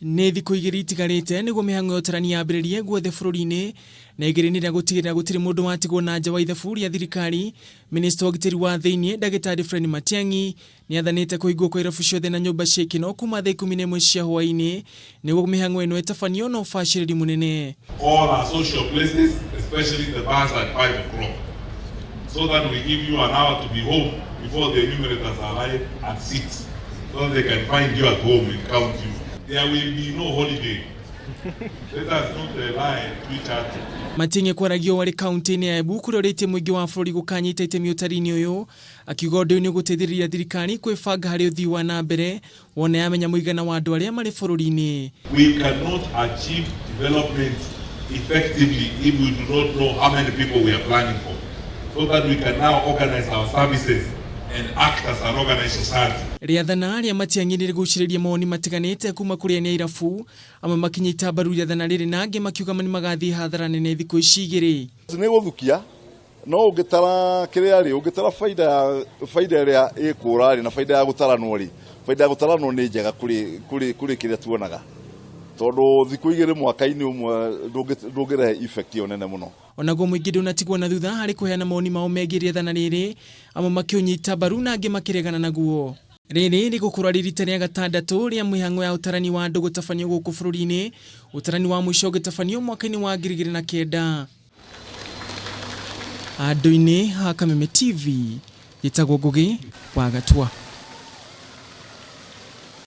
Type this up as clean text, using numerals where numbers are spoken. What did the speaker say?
Nĩ thikũ igĩrĩ itigarĩte nĩguo mĩhang'o ya ũtarani yambĩrĩrie guothe bũrũri-inĩ, na igĩrĩ nĩ rĩa gũtigĩrĩra gũtirĩ mũndũ watigwo na nja wa ithabu rĩa thirikari. Minista wa ũgitĩri wa thĩinĩ Ndagĩtarĩ Fred Matiang'i nĩathanĩte kũhingwo kwa irabu ciothe na nyũmba cia ikeno kuma thaa 11 cia hwaĩ-inĩ nĩguo mĩhang'o ĩno ĩtabanio na ũbacĩrĩri mũnene. All our social places, especially the bars at 5 o'clock, so that we give you an hour to be home before the enumerators arrive at 6, so that they can find you at home and count you. There will be no holiday. Let us not lie to each other. Matiang'i kwaragio warĩ kaunti-inĩ ya Embu kũrĩa ũrĩtie mũingĩ wa bũrũri gũkanyita itemi ũtari-inĩ ũyũ, akiuga ũndũ ũyũ nĩ ũgũteithĩrĩria thirikari kwĩbanga harĩ ũthii wa na mbere wona yamenya mũigana wa andũ arĩa marĩ bũrũri-inĩ. We cannot achieve development effectively if we do not know how many people we are planning for, so that we can now organize our services and act as an organized society. Rĩathana rĩa Matiang'i nĩ rĩgucĩrĩirie mawoni matiganĩte kuma kũrĩ ene irabu, amwe makĩnyita mbaru rĩathana rĩrĩ na angĩ makiuga nĩ magathiĩ hathara nene thikũ ici igĩrĩ. Nĩ gũthukia no ũngĩtara kĩrĩa rĩ, ũngĩtara baida ya baida ĩrĩa ĩkũra rĩ na baida ya gũtaranwo rĩ, baida ya gũtaranwo nĩ njega kũrĩ kũrĩ kũrĩ kĩrĩa tuonaga, tondũ thikũ igĩrĩ mwaka-inĩ ũmwe ndũngĩrehe effect ĩyo nene mũno. Onaguo mũingĩ ndũnatigwo na thutha harĩ kũheana mawoni mao megiĩ rĩathana rĩrĩ, amwe makĩũnyita mbaru na angĩ makĩregana naguo. Rĩrĩ rĩgũkorwo rĩ rita rĩa gatandatũ rĩa mĩhang'o ya ũtarani wa andũ gũtabanio gũkũ bũrũri-inĩ, ũtarani wa mũico ũgĩtabanio mwaka-inĩ wa 2009. Andũ-inĩ ha Kameme TV, njĩtagwo Ngũgĩ wa Gatua.